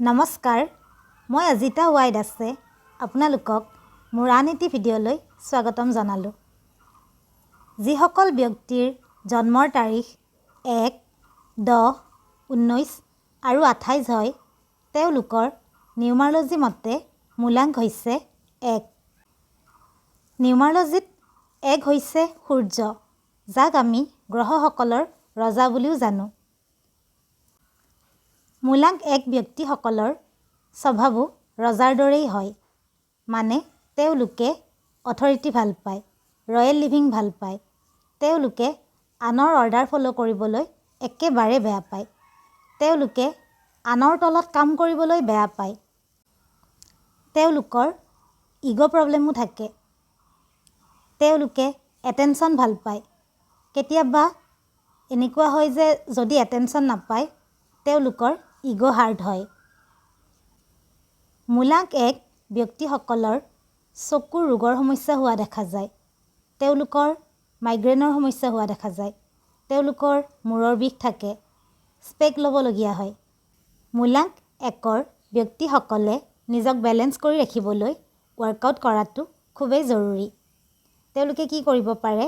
নমস্কাৰ, মই অজিতা ৱাই দাসে আপোনালোকক মোৰ আন এটি ভিডিঅ'লৈ স্বাগতম জনালোঁ। যিসকল ব্যক্তিৰ জন্মৰ তাৰিখ 1, 10, 19 আৰু 28 হয়, তেওঁলোকৰ নিউমাৰলজি মতে মূলাংক হৈছে 1। নিউমাৰলজিত 1 হৈছে সূৰ্য, যাক আমি গ্ৰহসকলৰ ৰজা বুলিও জানো। মূলাংক 1 ব্যক্তিসকলৰ স্বভাৱো ৰজাৰ দৰেই হয়, মানে তেওঁলোকে অথৰিটি ভাল পায়, ৰয়েল লিভিং ভাল পায়। তেওঁলোকে আনৰ অৰ্ডাৰ ফ'ল' কৰিবলৈ একেবাৰে বেয়া পায়। তেওঁলোকে আনৰ তলত কাম কৰিবলৈ বেয়া পায়। তেওঁলোকৰ ইগ' প্ৰব্লেমো থাকে। তেওঁলোকে এটেনশ্যন ভাল পায়। কেতিয়াবা এনেকুৱা হয় যে যদি এটেনশ্যন নাপায়, তেওঁলোকৰ ইগ' হাৰ্ট হয়। মূলাংক 1 ব্যক্তিসকলৰ চকুৰ ৰোগৰ সমস্যা হোৱা দেখা যায়। তেওঁলোকৰ মাইগ্ৰেইনৰ সমস্যা হোৱা দেখা যায়। তেওঁলোকৰ মূৰৰ বিষ থাকে, স্পেক ল'বলগীয়া হয়। মূলাংক 1ৰ ব্যক্তিসকলে নিজক বেলেঞ্চ কৰি ৰাখিবলৈ ৱৰ্কআউট কৰাটো খুবেই জৰুৰী। তেওঁলোকে কি কৰিব পাৰে?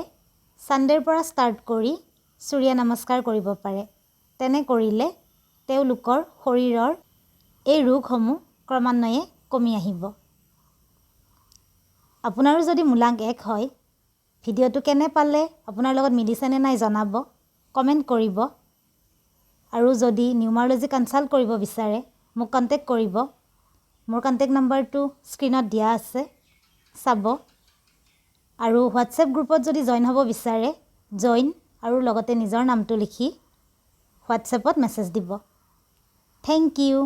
ছানডে'ৰ পৰা ষ্টাৰ্ট কৰি সূৰ্য নমস্কাৰ কৰিব পাৰে। তেনে কৰিলে তেওঁলোকৰ শৰীৰৰ এই ৰোগসমূহ ক্ৰমান্বয়ে কমি আহিব। আপোনাৰো যদি মূলাংক 1 হয়, ভিডিঅ'টো কেনে পালে, আপোনাৰ লগত মিলিছেনে নাই জনাব, কমেণ্ট কৰিব। আৰু যদি নিউমাৰলজি কনচাল্ট কৰিব বিচাৰে, মোক কণ্টেক্ট কৰিব। মোৰ কণ্টেক্ট নাম্বাৰটো স্ক্ৰীণত দিয়া আছে, চাব। আৰু হোৱাটছএপ গ্ৰুপত যদি জইন হ'ব বিচাৰে, জইন আৰু লগতে নিজৰ নামটো লিখি হোৱাটছএপত মেছেজ দিব। Thank you.